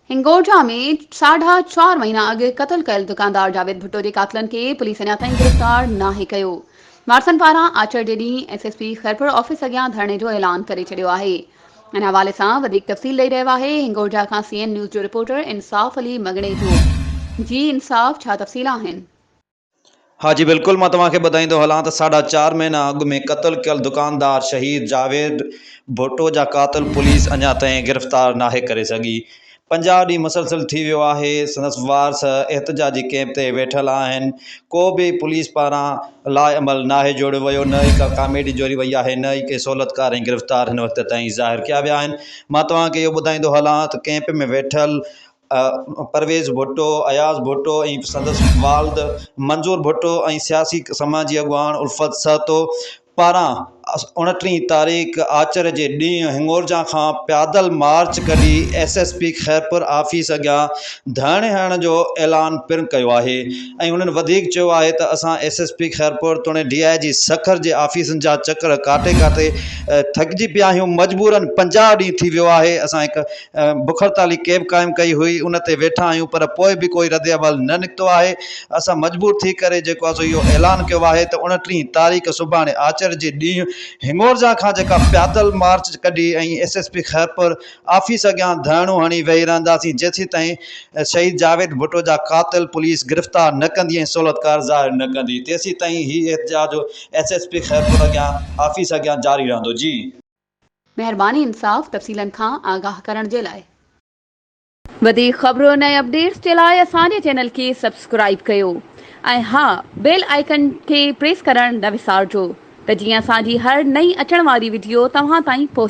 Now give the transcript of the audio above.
هنگورجا ۾ ساڍا چار مهينا اڳ قتل ڪيل دڪاندار جاويد ڀٽو جي قاتلن کي پوليس اڃا تائين گرفتار ناهي ڪيو. وارثن پاران آچر جي ڏينهن S S P Khairpur office اڳيان ڌرڻي جو اعلان ڪري ڇڏيو آهي. ان حوالي سان وڌيڪ تفصيل ڏئي رهيو آهي هنگورجا کان سي اين نيوز جو رپورٽر انصاف علي مڱڻيجو. جي انصاف ڇا تفصيل آهن؟ ها جي بلڪل مان توهان کي ٻڌائيندو هلان ته ساڍا چار مهينا اڳ ۾ قتل ڪيل دڪاندار شهيد جاويد ڀٽو جا قاتل پوليس اڃا تائين گرفتار ناهي ڪري سگهي 50 ڏينهن مسلسل ٿي ويو آهي سندس وارث احتجاجي ڪئمپ تي ويٺل آهن ڪو به پوليس پاران لاء عمل ناهي جوڙيو ويو نه ئي ڪا ڪاميڊي جوڙي وئي آهي نه ئي ڪي سهولتڪار ۽ گرفتار هن وقت تائين ظاهر ڪيا ويا آهن مان توهان کي اهو ٻڌائيندو هلان ته ڪئمپ ۾ ويٺل پرويز ڀٽو، اياز ڀٽو ۽ سندس والد منظور ڀٽو ۽ سياسي سماجي اڳواڻ الفت سهتو پاران اڻٽيهين تاريخ آچر جي ڏينهن هڱورجا کان پيادل مارچ ڪڍي S S P Khairpur office اڳيان ڌرڻي هڻڻ جو اعلان پڻ ڪيو آهي ۽ هنن وڌيڪ چيو آهي ته اسان ايس ايس پي خيرپور توڻي ڊي I جي سکر جي آفيسن جا چڪر ڪاٽي ڪاٽي ٿڪجي پيا آهيون مجبورن 50 ڏينهن ٿي ويو آهي اسان هڪ بک هڙتالي ڪيب قائم ڪئي هئي ان تي ويٺا آهيون پر پوء به ڪوئي رد عمل نه نڪتو آهي اسان مجبور ٿي ڪري جيڪو آهي سو اهو اعلان ڪيو آهي ته اڻٽيهين تاريخ سڀاڻي آچر جي ڏينهن هڱورجا کان جيڪا پيادل مارچ ڪڍي ۽ S S P Khairpur office اڳيان ڌرڻو هڻي ويهي رهنداسين جيسيتائين شهيد جاويد ڀٽو جا قاتل پوليس گرفتار نه ڪندي ۽ سهولتڪار ظاهر نه ڪندي تيسيتائين هي احتجاج ايس ايس پي خيرپور اڳيان آفيس اڳيان جاري رهندو جي. مهرباني انصاف تفصيلن کان آگاهه ڪرڻ جي لاء. وڌيڪ خبرن ۽ اپڊيٽس جي لاء اسان جي چينل کي سبسڪرائيب ڪيو ۽ ها بيل آئيڪن کي پريس ڪرڻ نه وسارجو ته جيئن اسان جي هر نئين اچڻ واري وڊيو توهان تائين پهچي.